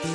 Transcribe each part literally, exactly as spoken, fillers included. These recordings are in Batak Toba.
How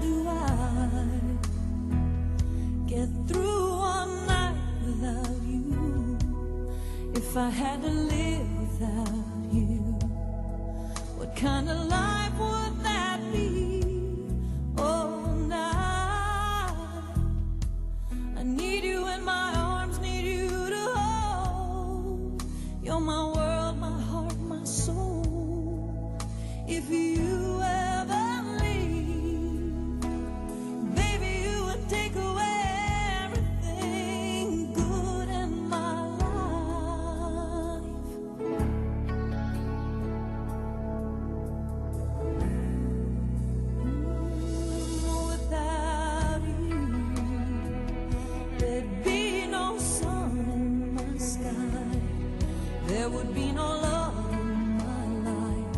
do I get through one night without you? If I had to live without you, what kind of life would that be? Oh, night. I need you in my arms, need you to hold. You're my world, my heart, my soul. If you ever leave, baby, you would take away everything good in my life. Without you, there'd be no sun in my sky. There would be no love in my life.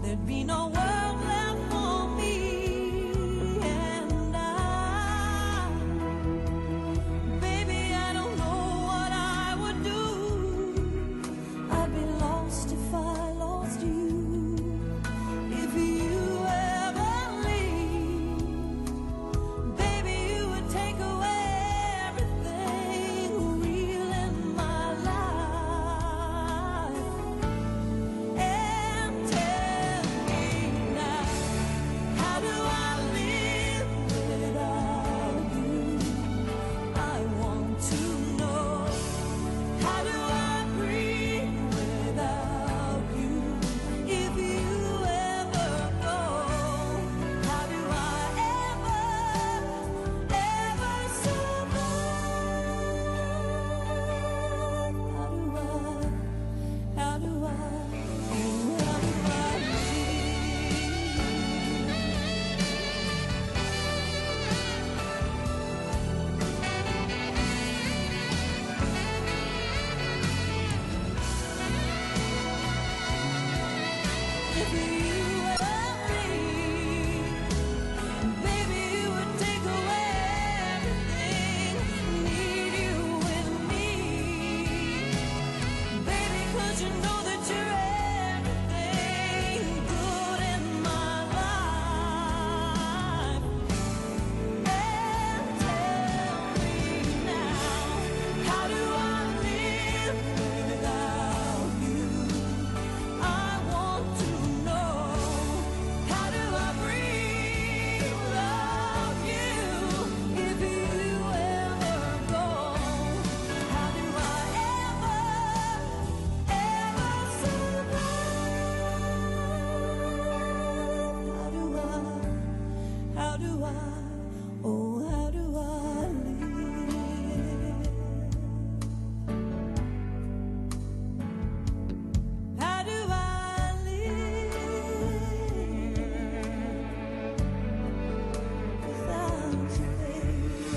There'd be no world left for me and I. Baby, I don't know what I would do. I'd be lost if I lost you. If you ever leave, baby, you would take away everything real in my life. And tell me now, how do I live without you? I want to know, how do I breathe without you? If you ever go, how do I ever, ever survive? How do I, how do I Baby, 'cause you know that you're everything good in my life. And tell me now, how do I live without you? I want to know, how do I breathe without you? If you ever go, how do I ever, ever survive? How do I, how do I, oh, how do I live? How do I live without you, baby?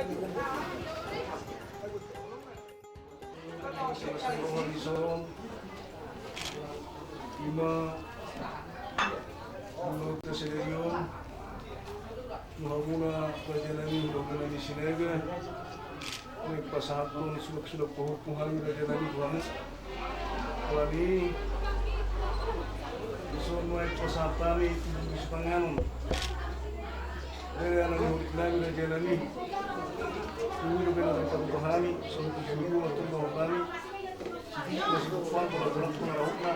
Ima muna uta sedarion tu hamuna raja nami, raja nami Sinaga. Naeng pasahathon sulak-sulak pahompu hami raja nami tu hamu. Alani i, dison ma naeng pasahat hami tu sipanganon. Jadi anak murid nami raja nami. Ini lo kena kita buka hami, sama kita dulu waktu mau kami. Masih bukan kalau orang pun rauhna.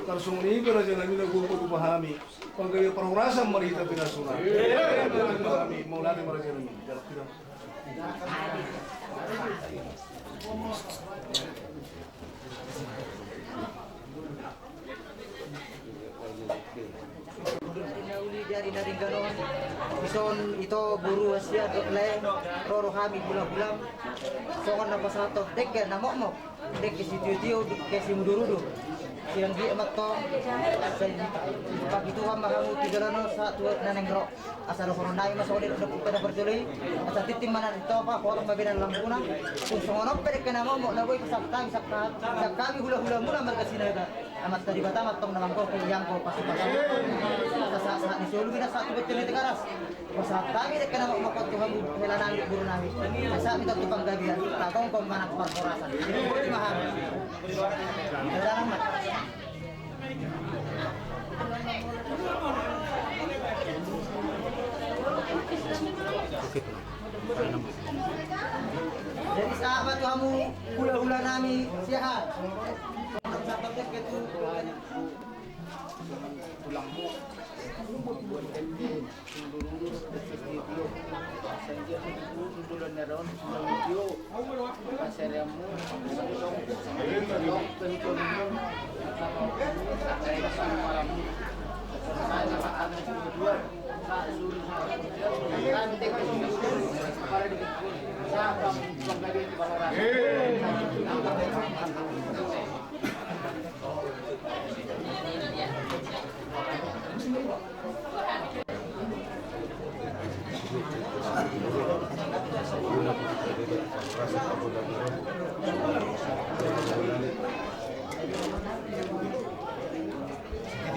Tarsongon i pe raja nami na gua buka hami. Panggabean parhorasan ma di hita pinasuna. Hami mau lari ma raja nami. Jalan tidak. Uli dari na denggan on. Dison ito boru hasia dohot lae, ro do hami hula-hulam. Songon na pasahathon dengke na mokmok, dengke sitio-tio, dengke simudur-udur. Sian dia ma antong sai patuduhon ma hamu tu joloan on sahat tu na naeng ro. Asa dohonon nami ma songon i dohot na parjolo i. Asa tintin ma na di topa, hotang ma binahen lambuna. Tung songon on pe dengke na mokmok na boi pasahat hami sian hami hula-hulamuna marga Sinaga. Amanta Debata ma antong na manggohi, ianggo pasu-pasu. Asa sahat-sahat ni solu bina sahat tu bontean ni Tigaras. Pasahat hami dengke na mokmok on tu hamu hela nami, boru nami. Asa hami tu panggabean, na gomgom manang parhorasan. Boti ma hami. Dalan ma. Jadi sahat ma tu hamu hula-hula nami siahaan. Tulangmu.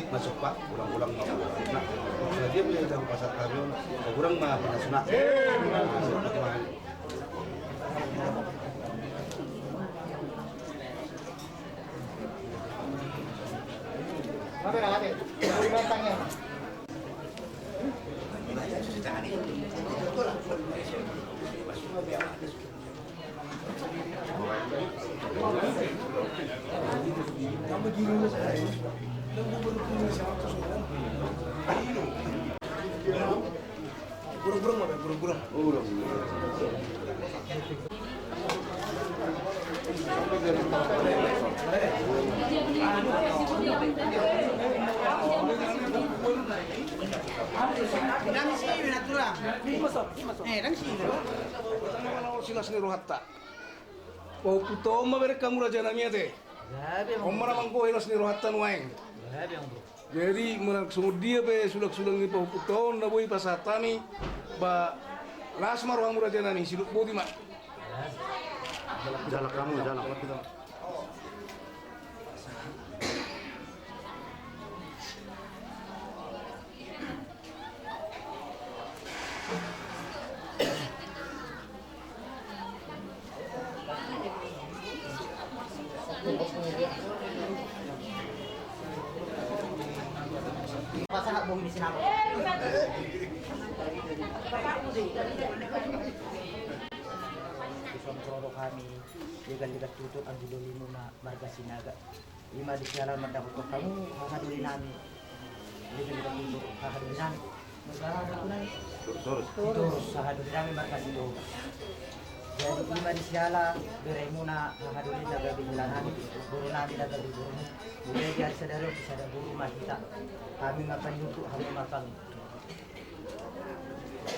Masuk, Pak, ulang-ulang, Pak. Nah, dia punya jam pasar kami, kurang mah, pernah sunat. Burung-burung apa? Burung-burung. Oh, burung. Nang si natural. Eh, nang si. Silas ni rohanta. Pahompu on ma bereng hamu raja nami ate. Gabe, Amang. On ma na manggohi las ni rohanta nuaeng. Gabe, Amang. Jadi manang songon dia pe sulak-sulak ni pahompu on na boi pasahat hami, ba las ma rohamu raja nami, sidok boti ma. Las. Jalak hamu, jalak. Pasahat bohi ni sinamot. Dison ro do hami, legan-legan tutu anggi dolimuna marga Sinaga. Ima di siala mandapothon hamu hahadoli nami. Legan-legan tutu hahadoli nami. Marga aha dohot nami? Sitorus. Sitorus, hahadoli nami marga Sitorus. Jadi ima di siala beremuna hahadoli na gabe hela nami, boru nami na gabe borumu. Mulai di ari sadari on tu sada boru ma hita. Hami ma panjunjung, hami ma pang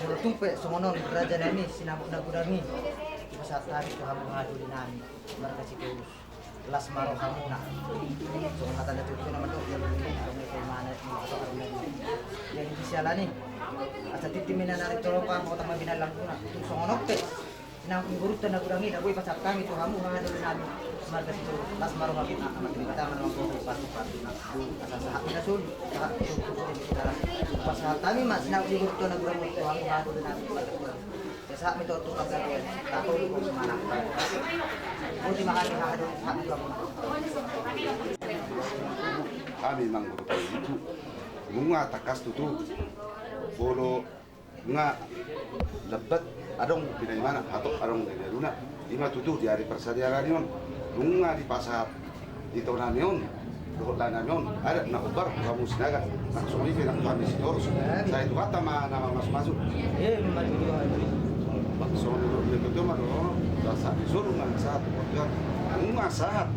Molo tung pe songon on raja nami, sinamot na godang i, dipasahat hami tu hamu hahadoli nami marga Sitorus. Las ma rohamuna. Songon hata na tutu na mandok, jadi di siala ni, asa tintin ma na di topa, hotang ma binahen lambuna. Tung songon on pe Nang di gurunta na godang i, na boi pasahat hami tu hamu, haha dohot nami, marga Sitorus. Las ma roha muna, Amanta Debata ma na mamboan pasupasu na. Asa sahat ni na son, sahat ni na son, pasahat hami ma nang di gurunta na godang i tu hamu, haha dohot nami, marga Sitorus. Asa sahat ma i tu panggabean, tato di pos mana. Boti ma hami, haha dohot, sahat ma tu hamu. Hami manggurunta i tu. Nunga tangkas tutu. Molo nunga lambat adong pinaimana, hatop adong di na duna. I ma tutu di ari parsadianami on, nunga dipasahat ito nami on dohot lae nami on adat na hombar tu hamu Sinaga, nang songon i pe nang tu hami Sitorus. Sai Tuhanta ma na mamasumasu. Songon i do, i ma tutu ma dohonon, sahat ni solu nunga sahat, nunga sahat.